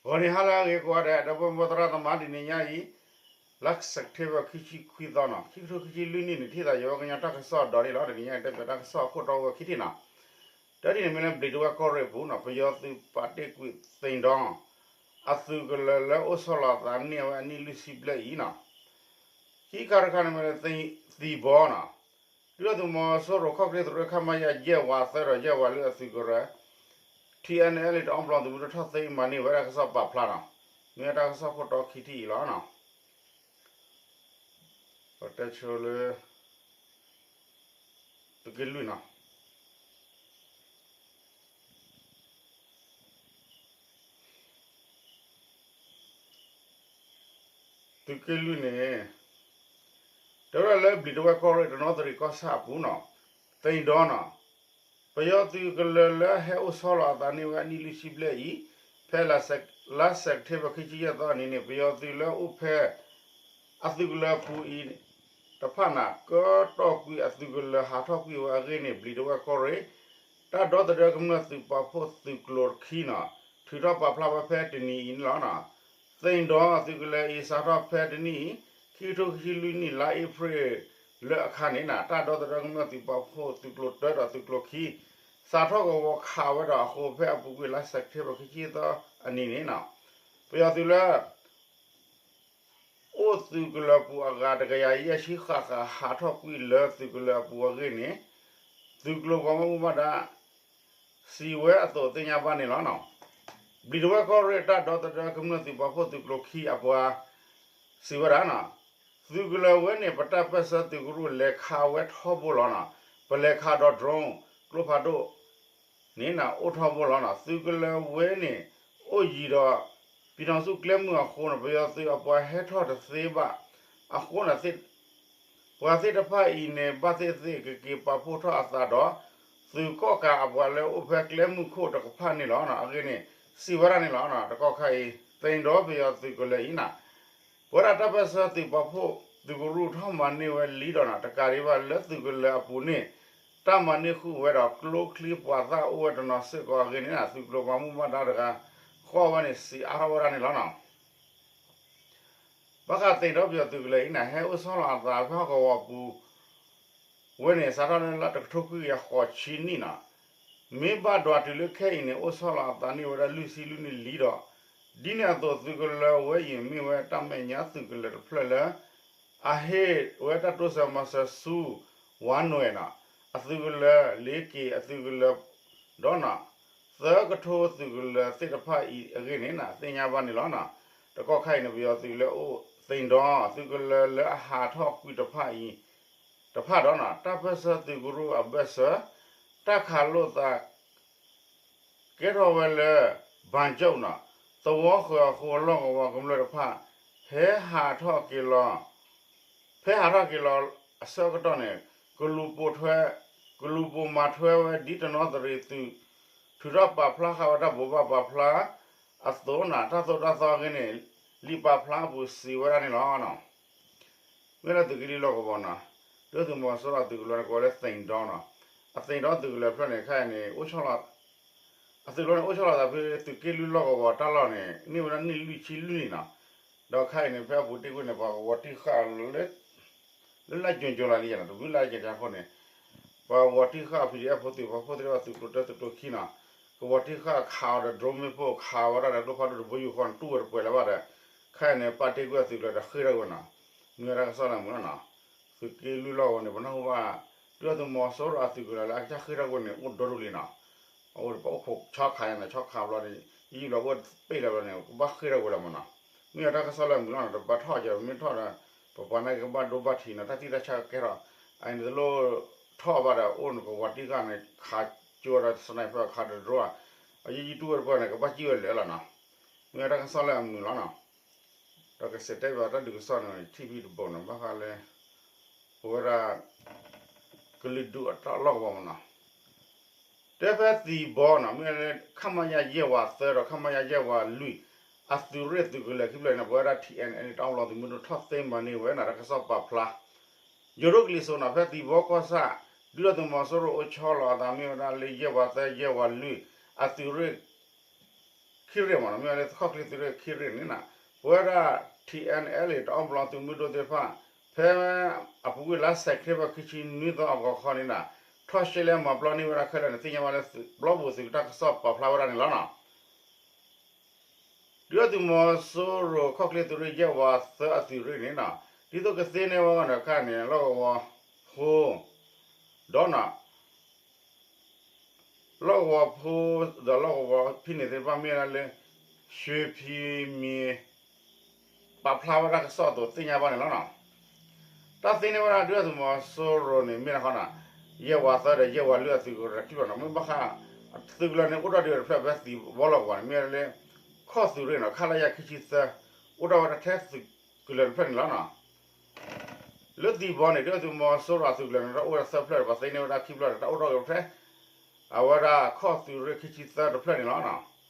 ဂီၤနံၤဟါလၢအဂ့ၤကိးဂၤဒဲး ဒီပုၢ်ဝဲၢ်သရၣ်သမါ တနံၤညါအံၤ လါစဲးပထ့ဘၢၣ် ခံဆံခွံသီနီၤ ခံကထိခံဆံလွံၢ်နံၣ်န့ၣ် ထံၣ်သးယဝဲကညီတၢ်ကစီၣ်ဒီးန့ၣ်လီၤ. တနံၤညါအံၤ တဲပၠးတၢ်ကစီၣ်အခိၣ်တီဝဲခံထံၣ်နီၤ. တထံၣ်န့ၣ်မ့ၢ်လၢ ဘျံးတဝဲၢ်ကီၢ်ရ့ၣ်အပူၤနီၤ ပယီၤသုးပာ်တ့ၢ်ကွံာ်သ့ၣ်ဒီ အသုးကလၢၤလၢအိၣ်ဆီလီၤအသးန့ၢ်ဝဲအနံၣ်လွံၢ်ဆံဘျဲၣ်အံၤနီၤ ခံခါတခါန့ၣ်မ့ၢ်လၢ သံၣ်ဘီနီၤ ဒုၣ်ဒါသုးမီၤစိရိၤခီၣ်ချ့သုးရ့ၣ် ခမရ ယဲၢ်ဝးသၢဒီးယဲၢ်ဝးလွံၢ်အသုးကရၢ ထံၣ်အဲၣ်နဲၣ်အဲၣ်လံ တအီဘျီသုးမုၢ်ဒိၣ်ထီၣ်သ့မၤန့ၢ်ဝဲဒၣ်ကစီၣ်ပာ်ဖျါနီၤ. မ့ၢ်ဝဲတၢ်ကစီၣ်ခိၣ်တီခံထံၣ်အံၤလီၤ. ပတဲဆိလၢ သုးက့လွံၢ်နီၤ သုးက့လွံၢ်န့ၣ် တဲဝဲဒၣ်လၢ ဘျံးတဝဲၢ်ကီၢ်ရ့ၣ် တနီသရံၣ်ကီၢ်ဆၣ်အပူၤနီၤ သ့ၣ်ဒီနီၤ ပယီၤသုးကလၢၤလၢဟဲအိၣ်ဆီလီၤအသးန့ၢ်ဝဲအနံၣ်လွံၢ်ဆံဘျဲၣ်အံၤ ဖဲ လါစဲးပထ့ဘၢၣ် ခံဆံယဲၢ်သီအနံၤန့ၣ် ပယီၤသုးလၢအိၣ်ဖဲ အသုးကလၢၤအပူၤအံၤတဖၣ်န့ၣ် ကတီၢ်ကွံာ်အသုးကလၢၤဟးထီၣ်ကွံာ်ဝဲအဂ့ၢ်န့ၣ် ဘျံးတဝဲၢ်ကီၢ်ရ့ၣ် တၢ်ဒီသဒၢကမျၢၢ်သုးပာ်ဖှိၣ်သုးကျိၤခံနီၤ ထုးထီၣ်ပာ်ဖျါဝဲဖဲတနံၤအံၤန့ၣ်လီၤ. သ့ၣ်ဒီသုးကလၢၤအံၤ စးထီၣ်ဖဲတနံၣ်အံၤ ခံကထိခံဆံလွံၢ်နံၣ် လါအ့ဖြ့ၣ်လၢအခါန့ၣ်နီၤ တၢ်ဒီသဒၢကမျၢၢ်သုးပာ်ဖှိၣ်သုးကျိၤတၢဒီးသုးကျိၤခံ စးထီၣ်ကဝီၤခးဝဲဒီးအဃိ ဖဲအပူၤကွံာ်လါစဲးပထ့ဘၢၣ် ခံဆံသီအနံၤန့ၣ်နီၤ ပယီၤသုးလၢ အိၣ်သုးကလၢၤအပူၤအဂၤတကယၤယဲၢ်ဆံဃၣ်ဃၣ် ဟးထီၣ်ကွံာ်လၢသုးကလၢၤအပူၤအဂ့ၢ်န့ၣ် သုးကျိၤပှၤဘၣ်မူဘၣ်ဒါ စံးဝဲအသိးသ့ၣ်ညါဘၣ်န့ၣ်လီၤ. ဘျံးတဝဲၢ်ကီၢ်ရ့ၣ် တၢ်ဒီသဒၢကမျၢၢ်သုးပာ်ဖှိၣ်သုးကျိၤခံအပှၤ စံးဝဲဒၣ်နီၤ သုးကလၢၤဝဲန့ၣ် ပတၢ်ပၢၢ်ဆၢသုးကရူၢ်လဲၤခးဝဲထီဘိလီၤနီၤ ပလဲၤခးဒီး drone ကျိဖးဒိၣ် န့ၣ်နီၤ အိၣ်ထီဘိလီၤနီၤ သုးကလၢၤဝဲန့ၣ် အိၣ်ယံၤဒီး ပံၤထီၣ်ဆူၣ်ကျဲမုၢ်အဃိန့ၣ် ပယီၤသုးအပှၤဟဲထီၣ်တသ့ဘၣ်အဃိန့ၣ် ပှၤသ့ၣ်တဖၣ်အံၤန့ၣ် ဘၣ်သ့ၣ်သ့ၣ်ကက့ၤပာ်ဖှိၣ်ထီၣ်အသးဒီး သုးကီၣ်ကးအပှၤလၢအိၣ်ဖဲကျဲမုၢ်ခိၣ်တကဖၣ်န့ၣ်လီၤ. အဂ့ၢ်န့ၣ် စံးဝဲဒၣ်န့ၣ်လီၤ. တကီၢ်ခါအံၤ သ့ၣ်ဒီပယီၤသုးကလၢၤအံၤနီၤ ပဝဲဒၣ်တၢ်ပၢၢ်ဆၢသုးပာ်ဖှိၣ်သုးကရူၢ်ထီၣ်မၤန့ၢ်ဝဲလံဒီးနီၤ တကးဒံးဘၣ်လၢသုးကလၢၤအပူၤန့ၣ် တၢ်မၤန့ၢ်ဃုာ်ဝဲဒီးကျိချံမျိာ်သၣ်အိၣ်ဝဲတနီၤစ့ၢ်ကီးအဂ့ၢ်န့ၣ် သုးကျိၤပှၤမူဘၣ်ဒါတဂၤ ဃီဝဲန့ၣ် စံးအါထီၣ်ဝဲဒၣ်န့ၣ်လီၤနီၤ. ဘၣ်ဃးသ့ၣ်ဒီပယီၤသုးကလၢၤအံၤန့ၣ် ဟဲအိၣ်ဆီလီၤအသးဖဲဟီၣ်ကဝီၤအပူၤ ဝဲန့ၣ် စးထီၣ်လၢလါတကထိခွံကယၤဃိးဆံနံၣ်နီၤ မ့ၢ်ဘၣ်ဒွးတုၤလၢခဲအံၤန့ၣ် အိၣ်ဆီလီၤအသးန့ၢ်ဝဲဒၣ်လွံၢ်ဆံလွံၢ်နံၣ်လံဒီး ဒ်န့ၣ်အသိးသုးကလၢၤဝဲအံၤမ့ၢ်ဝဲတၢ်မဲာ်ညါသုးကလၢၤတဖျၢၣ်လၢ အဟ့ၣ်ဝဲတၢ်တိစၢၤမၤစၢၤဆူ ဝါနွဲၣ်နီၤ အသုးကလၢၤ လ့က့ၤအသုးကလၢၤ ဒီးနီၤ သၢကထိသုးကလၢၤသ့ၣ်တဖၣ်အံၤအဂ့ၢ်န့ၣ်နီၤ သ့ၣ်ညါဘၣ်န့ၣ်လီၤ. တကီၢ်ခါအံၤန့ၣ် ပယီၤသုးလၢအိၣ်သ့ၣ်ဒီ သုးကလၢၤလၢအဟးထီၣ်ကွံာ်တဖၣ်အံၤ တဖၣ်ဒီးနီၤ တၢ်ပၢၢ်ဆၢသုးကရူၢ်အဘၢၣ်စၢၤ တၢ်ခးလိာ်သး ကဲထီၣ်ဝဲလၢ ဘၣ်ကၠိၣ်နီၤ သဝီဃၢၤအဃိ လီၢ်ကဝီၤကမျၢၢ်တဖၣ် ဟဲဟးထီၣ်က့ၤလီၤ ဖဲဟးထီၣ်က့ၤလီၤအဆၢကတီၢ်န့ၣ် ကလူၤပိာ်ထွဲ ကလူၤပိာ်မၤထွဲဝဲဒ်တနီသရံၣ်သုး ထုးထီၣ်ပာ်ဖျါဃာ်ဝဲတၢ်ဘိးဘၣ်ပာ်ဖျါအသိးနီၤ တၢ်သိၣ်တၢ်သီအဂ့ၢ်န့ၣ် လံာ်ပာ်ဖျါအပူၤစံးဝဲဒၣ်န့ၣ်လီၤ. မ့ၢ်လၢသုးက့လွံၢ်လီၢ်ကဝီၤနီၤ ဒုၣ်ဒါသုးမီၤစိရိၤအသုးကလၢၤန့ၣ် ကိးဝဲလၢသ့ၣ်ဒီနီၤ အသ့ၣ်ဒီသုးကလၢၤဖျၢၣ်န့ၣ် ခဲအံၤန့ၣ် အသုးကလၢၤန့ၣ် အိၣ်ဆီလီၤသးဖဲသုးက့လွံၢ်လီၢ်ကဝီၤတၢ်လီၢ်န့ၣ် န့ၢ်ဝဲဒၣ်နံၣ်လွံၢ်ဆံလွံၢ်နံၣ်နီၤ ဒီးခဲအံၤန့ၣ် ဖဲအပူၤတ့ၢ်ကွံာ်န့ၣ် ပှၤကဝီၤတံၢ်ဃာ်လၢ လၢလါယူၤကၠူလါလံနီၤ တဘျုးလါယဲၢ်ကယၤဖိန့ၣ် ပှၤကဝီၤတံၢ်ဃာ် ပီၣ်ထံၣ်အဲၣ်ဖိသုးပာ်ဖှိၣ်သ့ၣ်တဖၣ်သုးကျိၤတၢသုးကျိၤခံနီၤ ကဝီၤတံၢ်ဃာ်ခးအီၤဒီး drone မ့ၣ်ပိၢ်ခးဝဲဒၣ်ဒီး ကျိဖးဒိၣ်တဘိယူၢ်ဃီန့ၣ် တူၢ်ဝဲတပှဲၤလၢၤဘၣ်ဒီး ခဲအံၤန့ၣ် ပာ်တ့ၢ်ကွံာ်အသုးကလၢၤဒီးဃ့ၢ်ထီၣ်ကွံာ်နီၤ မ့ၢ်ဝဲဒၣ်ကစီၣ်လၢအမုာ်လီၤနီၤ သုးက့လွံၢ်လီၢ်ကဝီၤန့ၣ် ပနၢ်ဟူဘၣ် ဒုၣ်ဒါသုးမီၤစိရိၤအသုးကလၢၤလၢအကစၢ်ဃ့ၢ်ထီၣ်ကွံာ်န့ၣ် အိၣ်ဒိၣ်ဒိၣ်လံနီၤ အအိၣ်ပအိၣ်ခိးဆီခးယါန့ၣ် ဆီခးဘျီန့ၣ် ယံာ်ဘျီအိၣ်ပ့ၢ်လီၤဘျီန့ၣ် ကဘၣ်ဃ့ၢ်ထီၣ်ကွံာ်လီၤမးနီၤ မ့ၢ်ဝဲတၢ်ကစီၣ်လၢအမုာ်လီၤနီၤ တဘၣ်ထီၣ်က့ၤ မ့ၢ်ထီၣ်ဒီး ပပှၤန့ၣ်ကဘၣ်ဒိဘၣ်ထံးနီၤ တၢ်သံတၢ်ဆါကကဲထီၣ် အန့ၣ်တလိၣ်ထီၣ်ဘၣ်ဒီး အိၣ်နကဝီၤတံၢ်ဃာ်န့ၣ် ခးကၠိဒီး sniper ခးဒီး drone အယံာ်ယံာ်တူၢ်ဝဲတပှဲၤန့ၣ် ကဘၣ်စံၣ်ဝဲလၢာ်လီၤနီၤ မ့ၢ်ဝဲတၢ်ကစီၣ်လၢအမုာ်လီၤနီၤ ဒီးကစဲးတဲဘၣ်တၢ်ဒုးကစီၣ်န့ၣ် ထံၣ်ဖံတဘိနီၤ ဘၣ်ဃးလၢ ပဝဲဒၣ် ကလုာ်ဒူၣ်အတၢ်လီၢ်ကဝီၤမးနီၤ တဲဖဲသံၣ်ဘီနီၤ မ့ၢ်လၢ ခမရ ယဲၢ်ဝးသၢဒီး ခမရ ယဲၢ်ဝးလွံၢ် အသုးရ့ၣ်သုးကလၢၤခံဖျၢၣ်န့ၣ် ပဝဲဒၣ် ထံၣ်အဲၣ်နဲၣ်အဲၣ်လံ တအီဘျီသုးမုၢ်ဒိၣ်ထီၣ်သ့မၤန့ၢ်ဝဲနီၤ တၢ်ကစီၣ်ပာ်ဖျါ ယိၤဒိၣ်ကလံၤစိးနီၤ ဖဲသံၣ်ဘီကီၢ်ဆၣ် ဒုၣ်ဒါသုးမီၤစိရိၤအိၣ်ဆီလီၤအသးမ့ၢ်ဝဲဒၣ်လၢ ယဲၢ်ဝးသၢ ယဲၢ်ဝးလွံၢ် အသုးရ့ၣ် ခံရ့ၣ်မ့ၢ်နီၤ, မ့ၢ်ဝဲလၢခီၣ်ချ့သုးရ့ၣ်ခံရ့ၣ်န့ၣ်နီၤ, ပဝဲဒၣ် ထံၣ်အဲၣ်အဲၣ်လ့ၣ် တအီပလီသုးမုၢ်ဒိၣ်သ့ၣ်တဖၣ် ဖဲအပူၤကွံာ်လါစဲးပထ့ဘၢၣ် ခံဆံနွံသီအဂီၤခီန့ၣ်နီၤ, ထီၣ်ရှဲလဲမၤပျီန့ၢ်ဝဲဒၣ်ခဲလၢာ်န့ၣ် သ့ၣ်ညါဘၣ်လၢ ပျီပူၤသုးတၢ်ကစီၣ်ပာ်ဖျါဝဲဒၣ်န့ၣ်လီၤနီၤ. ဒုၣ်ဒါသုးမီၤစိရိၤ ခီၣ်ချ့သုးရ့ၣ်ယဲၢ်ဝးသၢအသုးရ့ၣ်န့ၣ်နီၤ, ဒ်သိးကသ့န့ၢ်ဝဲအဂီၢ်န့ၣ် ခဲအံၤန့ၣ် လီၢ်ကဝီၤဖိ ဒီးနီၤ လီၢ်ကဝီၤဖိ ဒီးလီၢ်ကဝီၤဖဲန့ၣ်သ့ၣ်တဖၣ်မ့ၢ်ဝဲဒၣ်လၢ ရွှေဖီမြေ ပာ်ဖျါဝဲဒၣ်ကစီၣ်အသိးသ့ၣ်ညါဘၣ်န့ၣ်လီၤနီၤ. တၢ်သ့န့ၢ်ဝဲဒၣ်ဒုၣ်ဒါသုးမီၤစိရိၤန့ၣ် မ့ၢ်တခီနီၤ, ယဲၢ်ဝးသၢဒီးယဲၢ်ဝးလွံၢ်အသုးကလၢၤခံဖျၢၣ်နီၤ, မ့ၢ်ဘၣ်ဃး သုးကလၢၤန့ၣ် အိၣ်ထီၣ်ဒံးတဖျၢၣ်ဖဲသံၣ်ဘီလီၢ်ကဝီၤန့ၣ် မ့ၢ်ဝဲဒၣ်လၢ ခီၣ်သုးရ့ၣ်နီၤ, ခလရ ခံဆံသၢ အိၣ်ထီၣ်ဝဲဒၣ်ထဲသုးကလၢၤတဖျၢၣ်န့ၣ်လီၤနီၤ. လၢသံၣ်ဘီန့ၣ် ဒုၣ်ဒါသုးမီၤစိရိၤအသုးကလၢၤန့ၣ် တၢ်အိၣ်ဝဲဒၣ်သၢဖျၢၣ်ဒီး ပှၤသ့န့ၢ်ဝဲဒၣ်ခံဖျၢၣ်ဒီး တၢ်အိၣ်ထီၣ်က့ၤဖဲ အဝဲဒၣ်ခီၣ်သုးရ့ၣ်ခံဆံသၢတဖျၢၣ်န့ၣ်လီၤနီၤ.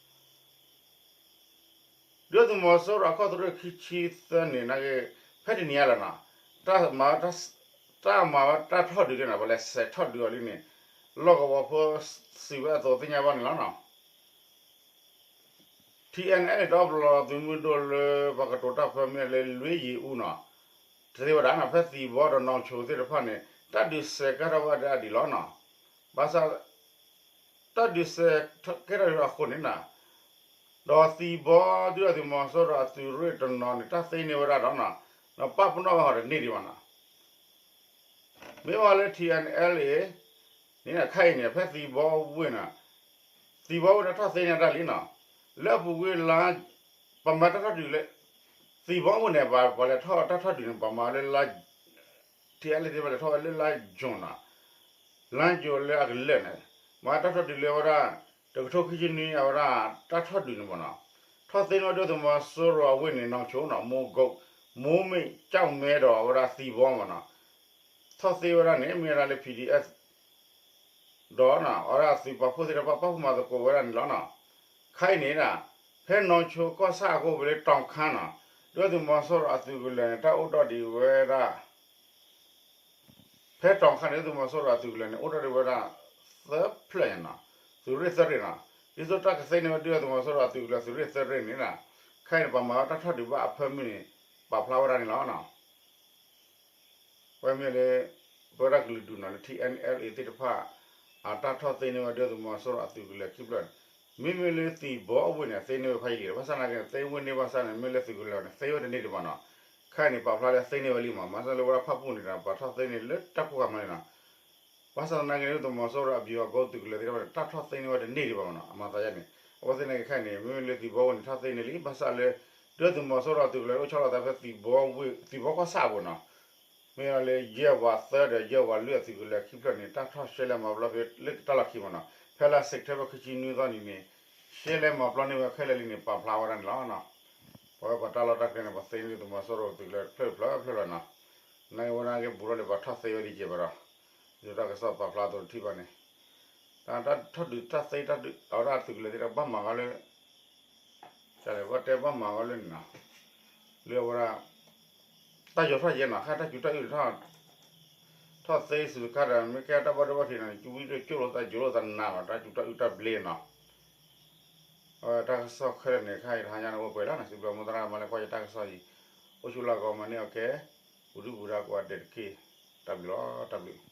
ဒုၣ်ဒါသုးမီၤစိရိၤအခီၣ်သုးရ့ၣ်ခံဆံသၢန့ၣ် နာ်က့ ဖဲတနံၤညါလီၤနီၤ, တၢ်မၤဝဲ တၢ်မၤဝဲတၢ်ထီၣ်ဒုးလံနီၤ, ပှၤလဲၤစဲးထီၣ်ဒုးအီၤလံန့ၣ် လီၢ်ကဝီၤဖိစံးဝဲအသိးသ့ၣ်ညါဘၣ်န့ၣ်လီၤနီၤ. ထံၣ်အဲၣ်အဲၣ်လ့ၣ် တအီပလီသုးမုၢ်ဒိၣ်လၢ ပှၤကတိၤတၢ်ဖၢမ့ၢ်လၢလွ့ယံၤအူနီၤ, တသ့ဝဲဒၣ်နီၤ, ဖဲသံၣ်ဘီဒီးနီၣ်ဆိသ့ၣ်တဖၣ်န့ၣ် တၢ်ဒုးစဲးကဲထီၣ်ဝဲဒၣ်ဒံးလီၤနီၤ. ဘၣ်ဆၣ် တၢ်ဒုးစဲးကဲထီၣ်ဒံးအဃိန့ၣ်နီၤ, ဒီးသံၣ်ဘီဒုၣ်ဒါသုးမီၤစိရိၤအသုးရ့ၣ်တနီၤန့ၣ် တၢ်သ့န့ၢ်ဝဲဒၣ်ဒီးနီၤ, ဒီးပာ်ပနီၣ်ဝဲဟီၣ်တန့ၢ်ဒံးဘၣ်နီၤ. မ့ၢ်ဝဲလၢ ထံၣ်အဲၣ်အဲၣ်လ့ၣ် န့ၣ် ခဲအံၤန့ၣ် ဖဲသံၣ်ဘီဝ့ၢ်နီၤ, သံၣ်ဘီဝ့ၢ်န့ၣ် တၢ်သ့န့ၢ်တၢ်လံနီၤ, လၢအပူၤကွံာ်လါ ပမၤတၢ်ထီၣ်ဒုးလၢ သံၣ်ဘီဝ့ၢ်န့ၣ် ပှၤလဲၤထီၣ်တၢ်ထီၣ်ဒုးန့ၣ် ပှၤမၤလၢလါ ထံၣ်အဲၣ်အဲၣ်လ့ၣ်သ့ၣ်တဖၣ်လဲၤထီၣ်ဝဲလၢလါယူၤနီၤ, လါယူၤလၢအကလၢာ်န့ၣ် မၤတၢ်ထီၣ်ဒုးလၢဝဲဒၣ် တကထိခံဆံနွံ အဝဲဒၣ်တၢ်ထီၣ်ဒုးန့ၣ်မ့ၢ်နီၤ, ထီၣ်သ့န့ၢ်ဝဲဒၣ်သုးမီၤစိရိၤအဝ့ၢ်န့ၣ် နီၣ်ဆိနီၤ, မိၢ်မိၢ်မ့ၢ်ကၠီၣ်မဲဒီးအဝဲဒၣ်သံၣ်ဘီမ့ၢ်နီၤ, ထီၣ်သ့ဝဲဒၣ်န့ၣ် မ့ၢ်ဝဲဒၣ်လၢ PDF ဒီးနီၤ အဝဲဒၣ်သုးပာ်ဖှိၣ်သ့ၣ်တဖၣ် ပာ်ဖှိၣ်မၤသကိးဝဲဒၣ်န့ၣ်လီၤနီၤ. ခဲအံၤန့ၣ် ဖဲနီၣ်ဆိကီၢ်ဆၣ်အဃိ ဝဲလၢတီၣ်ခါနီၤ, ဒုၣ်ဒါသုးမီၤစိရိၤအသုးကလၢၤန့ၣ် တၢ်အိၣ်ထီၣ်ဒံးဝဲဒၣ် ဖဲတီၣ်ခါန့ၣ် ဒုၣ်ဒါသုးမီၤစိရိၤအသုးကလၢၤန့ၣ် အိၣ်ထီၣ်ဒံးဝဲဒၣ် သၢဖျၢၣ်နီၤ, သုးရ့ၣ်သၢရ့ၣ်နီၤ, ဒ်သိးတၢ်ကသ့န့ၢ်ဝဲဒုၣ်ဒါသုးမီၤစိရိၤအသုးကလၢၤ သုးရ့ၣ်သၢရ့ၣ်န့ၣ်နီၤ, ခဲအံၤန့ၣ် ပှၤမၤဝဲတၢ်ထီၣ်ဒုးဘၣ်အဖၢမုၢ်န့ၣ် ပာ်ဖျါဝဲဒၣ်န့ၣ်လီၤနီၤ. ဝဲမ့ၢ်လၢ ပဝဲဒၣ်ကလုာ်ဒူၣ်နီၤ လၢ ထံၣ်အဲၣ်အဲၣ်လ့ၣ် သ့ၣ်တဖၣ် အတၢ်ထီၣ်သ့န့ၢ်ဝဲဒုၣ်ဒါသုးမီၤစိရိၤအသုးကလၢၤခံဖျၢၣ်န့ၣ်, မ့မ့ၢ်လၢသံၣ်ဘီအဝ့ၢ်န့ၣ် သ့န့ၢ်ဝဲဖးယံာ်လံ, ဘၣ်ဆၣ်သနာ်က့န့ၣ် သ့ဝ့ၢ်န့ၢ်ဘၣ်ဆၣ်န့ၣ် မ့ၢ်လၢသုးကလၢၤန့ၣ် သ့ဝဲတန့ၢ်ဒံးဘၣ်နီၤ. ခဲအံၤန့ၣ် ပာ်ဖျါလၢသ့န့ၢ်ဝဲလံမး, မၤစၢၤလၢဝဲဒၣ်ဖၣ်ပူၣ်န့ၣ်ဒီး ပှၤထီၣ်သ့န့ၢ်လၢတၢ်ကိၢ်ခါမးန့ၣ်နီၤ. ဘၣ်ဆၣ်သနာ်က့န့ၣ် ဒုၣ်ဒါသုးမီၤစိရိၤအဘျီအဂီၢ်သုးကလၢၤသ့ၣ်တဖၣ်န့ၣ် တၢ်ထီၣ်သ့န့ၢ်ဝဲတန့ၢ်ဒံးဘၣ်မးနီၤ, အမၤသးယါန့ၣ်. အဝဲသ့ၣ်နာ်က့ခဲအံၤန့ၣ် မ့မ့ၢ်လၢသံၣ်ဘီဝ့ၢ်န့ၣ် ထီၣ်သ့န့ၢ်လံ, ဘၣ်ဆၣ်လၢ ဒုၣ်ဒါသုးမီၤစိရိၤအသုးကလၢၤအိၣ်ဆီလီၤသးဖဲသံၣ်ဘီဝ့ၢ် သံၣ်ဘီကီၢ်ဆၣ်အပူၤနီၤ, မ့ၢ်လၢယဲၢ်ဝးသၢဒီးယဲၢ်ဝးလွံၢ်အသုးကလၢၤခံဖျၢၣ်န့ၣ် တၢ်ထီၣ်ရှဲလဲမၤပျီဖဲလၢတၢ်လီၢ်ခံမးနီၤ, ဖဲလါစဲးပထ့ဘၢၣ် ခံဆံနွံသီနံၤန့ၣ် ရှဲလဲမၤပျီန့ၢ်ဝဲခဲလၢာ်လံန့ၣ် ပာ်ဖျါဝဲဒၣ်န့ၣ်လီၤ. ပဝဲပှၤတၢ်လီၢ်တၢ်ကျဲန့ၣ် ပှၤသ့န့ၢ်သုးမီၤစိရိၤသုးကလၢၤတဖျၢၣ်တဖျၢၣ်ဖျၢၣ်နီၤ, နာ်က့ဝဲနာ်က့ ဘူးထီၣ်လံ ပှၤထီၣ်သ့ဝဲဒ်ကဲးဘၣ်ဒီး ဒ်တၢ်ကစီၣ်ပာ်ဖျါအသိးတထံၣ်ဘၣ်န့ၣ်, တၢ်ထီၣ်ဒုးတၢ်သ့တၢ်ဒုး အဝဲဒၣ်သုးကလၢၤသ့ၣ်တဖၣ်ဘၣ်မၤဝဲလၢ တၢ်လဲၤဘၣ်တဲဘၣ်မၤဝဲလၢန့ၣ်နီၤ, လၢအဝဲဒၣ် တၢ်ယီၤထီၣ်ယဲနီၤ, ခဲတၢ်စူၤတၢ်အုးထီၣ် ထီၣ်သ့စူၤတခါဒီး မ့ၢ်ကဲတၢ်ဘၣ်ဒိဘၣ်ထံးနီၤ ကဝံၣ်ဒိၣ်ကၠိၣ်လိာ်သးယိၤလိာ်သးနးလီၤ တၢ်စူၤတၢ်အုးတၢ်ဘျ့နီၤ. အဝဲတၢ်ကစီၣ်ခဲလၢာ်န့ၣ် ခဲအံၤတဟါညါန့ၣ် အိၣ်ပှဲၤလီၤနီၤ, စံးဘျုးမူသရၣ်မၤလၢကွၢ်ယတၢ်ကစီၣ်အံၤ, အိၣ်ဆူၣ်လၢဂီၤမၤန့ၢ်အီၤကဲ, ပူၤဒုၣ်ပူၤဒါကိးဂၤဒဲးတက့ၢ်, တၢ်ဘျုးလီၤ တၢ်ဘျုး.